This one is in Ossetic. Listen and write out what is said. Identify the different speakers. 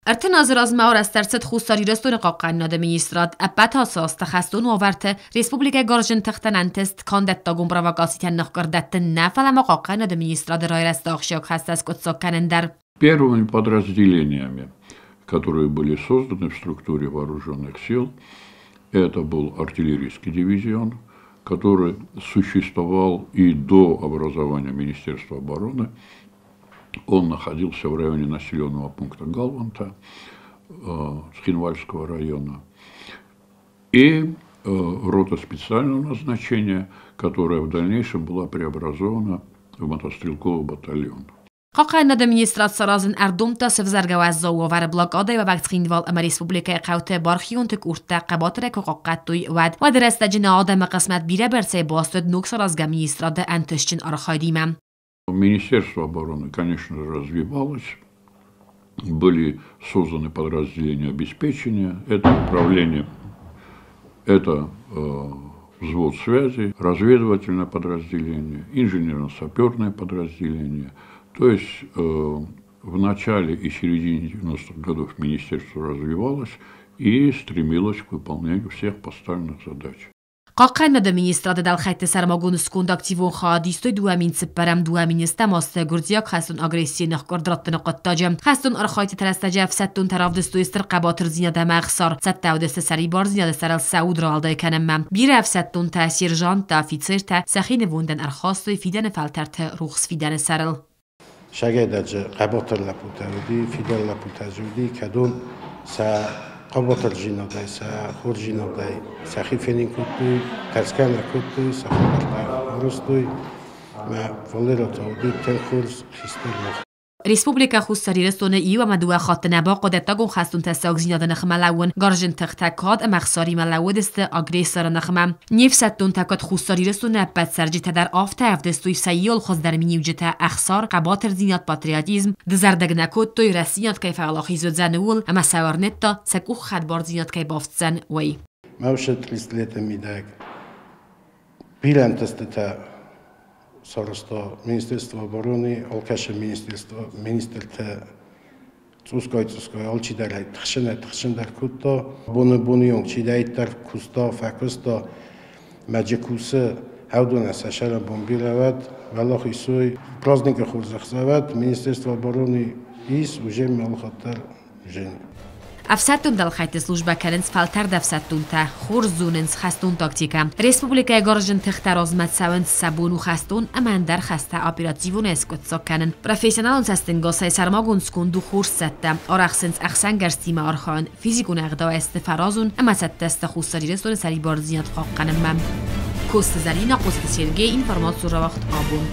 Speaker 1: 30 азы размӕ арӕзт ӕрцыд Хуссар Ирыстоны хъахъхъӕнынады министрад. Ӕппӕт ацы азты хӕстон уавӕрты республикӕйы гарзджын тыхтӕн ӕнтыст канд ӕддагон провокацитӕн ныхкъуырд дӕттын нӕ, фӕлӕ ма хъахъхъӕнынады министрады райрӕзты ахсджиаг хӕстӕ скъуыддзаг кӕнын дӕр.
Speaker 2: Первыми подразделениями, которые были созданы в структуре вооруженных сил, это был артиллерийский дивизион, который существовал и до образования Министерства обороны. Он находился в районе населенного пункта Галванта, Цхинвальского района. И рота специального назначения, которая в дальнейшем была преобразована в мотострелковый батальон.
Speaker 1: Хъахъхъӕнынады министрад саразын ӕрдомдта сӕвзӕргӕ уӕззау уавӕры блокадӕйы уӕвӕг Цхинвал ӕмӕ республикӕйы хъӕуты бархионты къордтӕ хъӕбатырӕй куы хъахъхъӕдтой, уӕд. Уӕды рӕстӕджы нӕ адӕмы хъысмӕт бирӕбӕрцӕй баст уыд ног саразгӕ министрады ӕнтыстджын архайдимӕ.
Speaker 2: Министерство обороны, конечно же, развивалось. Были созданы подразделения обеспечения, это управление, это взвод связи, разведывательное подразделение, инженерно-саперное подразделение. То есть в начале и середине 90-х годов министерство развивалось и стремилось к выполнению всех поставленных задач.
Speaker 1: Хъахъхъӕнынады министрады дӕлхӕйтты сӕрмагонд сконд активон хайад истой 2004-2007 азты гуырдзиаг хӕстон агрессийы ныхкъуырд раттыны хъуыддаджы. Хӕстон архайдтыты рӕстӕджы ӕфсӕддонтӕ равдыстой стыр хъӕбатырдзинад ӕмӕ ӕхсар, цӕттӕ уыдысты сӕрибардзинады сӕрыл сӕ уд рауӕлдай кӕнынмӕ. Бирӕ ӕфсӕддонтӕ, сержанттӕ, офицертӕ сӕхи нывондӕн ӕрхастой фидӕны фӕлтӕрты рухс фидӕны сӕрыл.
Speaker 3: Сагайдаджы хъӕбатыр лӕппутӕ уыди, фидар лӕппутӕ дзы уыди, кӕдон сӕ хъӕбатырдзинадӕй, сӕ хорздзинадӕй сӕхи фенын кодтой, тӕрсгӕ нӕ кодтой, сӕ хабӕрттӕ арӕзтой. Мӕ Валера та уыди тынг хорз хистӕр лӕг.
Speaker 1: Республикӕ Хуссар Ирыстоны иу ӕмӕ дыууӕ хатты нӕ бахъуыд ӕддагон хӕстон тӕссагдзинады ныхмӕ лӕууын. Гарзджын тыхтӕ кад ӕмӕ ӕхсаримӕ лӕууыдысты агрессоры ныхмӕ. Не фсӕддонтӕ куыд Хуссар Ирыстоны ӕппӕт цӕрджытӕ дӕр, афтӕ ӕвдыстой сӕ иуыл хуыздӕр миниуджытӕ: ӕхсар, хъӕбатырдзинад, патриотизм. Дызӕрдыг нӕ кодтой, рӕстдзинад кӕй фӕуӕлахиз уыдзӕн, ууыл, ӕмӕ сӕ уырныдта, сӕ къух хӕдбардзинад кӕй бафтдзӕн, уый.
Speaker 3: Мӕ 30 леты мидӕг бирӕ ӕнтыстытӕ сарӕзта Министерство обороны, алкӕцы министерство, министртӕ цъусгай-цъусгай алчидӕр ӕй тыхсынӕй-тыхсындӕр кодта. Боны-боны онг чидӕриддӕр куыста, фӕкуыста, мӕджы кусы, хӕвдонӕ сӕ сӕрӕнбон бирӕ уӕд, уӕлахиз уой, праздникы хорзӕх цӕуӕд, Министерство обороны ис, уже алыхатт дӕр уже.
Speaker 1: Ӕфсӕддон дӕлхӕйтты службӕ кӕнынц фӕлтӕрд ӕфсӕддонтӕ, хорз зонынц хӕстон тактикӕ. Республикӕйы гарзджын тыхтӕ размӕ цӕуынц, сӕ бон у хӕстон ӕмӕ ӕндӕр хӕстӕ оперативонӕй скъуыддзаг кӕнын. Профессионалон цӕстӕнгасӕй сӕрмагонд сконд у хорз цӕттӕ, арӕхсынц ӕхсӕнгӕрзтимӕ архайын, физикон ӕгъдауӕй сты фӕразон ӕмӕ цӕттӕ сты Хуссар Ирыстоны сӕрибардзинад хъахъхъӕнынмӕ. Коцты Зӕринӕ, Хъоцыты Сергей, информацион рауагъд «Абон».